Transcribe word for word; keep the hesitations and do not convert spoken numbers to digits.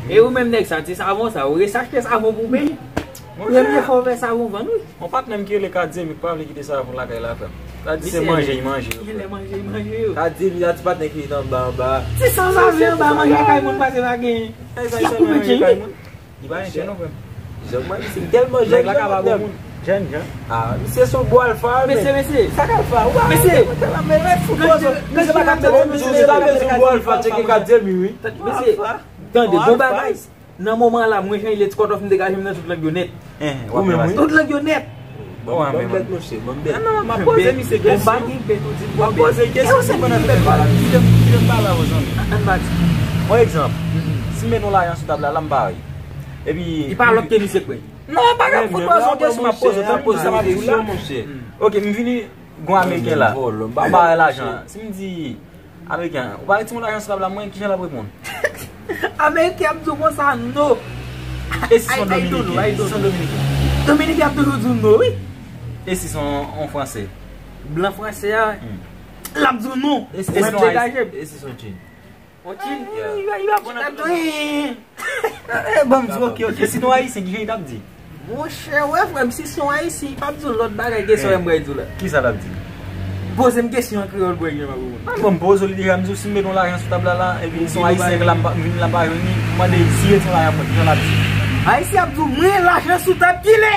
E ou menm nèg sa, ti savon sa, ou resi achte savon pou peyi. Premye fwa ou fè savon vann, wi. Yon patnè m ki rele Kadye, m pa vle kite savon lakay la, frè m. Kadye se manje, li manje yo, frè. Lè manje, li manje yo. Kadye, li a ti patnè ki rete anba, anba. Ti sanzave anba manje kay moun pase pa gen. Li ap koupe tchè, wi. Li pa gen tchè non, frè m. Jan mwen, misye tèlman jèn, nèg la ka pa bon moun. Jèn, jèn. Ah, misye se yon gwo alfa, men. Mesye, mesye. Sa k alfa? Ou pa mesye. Mesye pa ka pèdi misye, misye ta bezwen yon gwo alfa, tcheke Kadye, mi, wi. Mesye, tande, bon bagay. Nan moman la, mwen jan li ye ti kòtòf m degaje m nan tout lang yo nèt. Ou menm, wi. Tout lang yo nèt. Bon, bon, bèt, monchè, bon, bèt. Non, non, m ap poze misye kesyon. M ap poze kesyon, si mwen nan fè pala, kite m, kite m pale avè w, zanmi. Ann pati. Yon egzanp, si m met yon lajan sou tab la, la m pare. Epi li pa lòt ke misye kwè. Non, pa gen fout poze yon kesyon, m ap poze, tankou sa m ap di w la. Ok, m vini, gon ameriken la, m pare lajan. Si m di, Ameriken, ou pa retire yon lajan sou tab la, mwen, kijan l ap reponn? Ameriken ap di w konsa, no. E si se yon dominiken? E si se yon dominiken? Dominiken ap toujou di w no, wi. E si se yon, yon franse? Blan franse a, l ap di w no. E si se yon ayisyen? E si se yon tchèn? Yon tchèn? Li va, li va pran nan tèt ou. Eh, ban m di, ok, ok. Si se yon ayisyen, kijan li t ap di? Monchè, wè, frè m, si se yon ayisyen, li p ap di w lòt bagay ke sa w wè m pral di w la. Kisa l ap di? Poze m kesyon an kreyòl pou wè kijan m ap reponn. Ah, bon, m poze w li deja, m di w si m met yon lajan sou tab la, la, epi se yon ayisyen k la, m pa, m vin la, m pa jwenn li, m mande l si l retire yon lajan pou mwen, kijan l ap di? Ayisyen ap di w, mwen lajan sou tab kilè?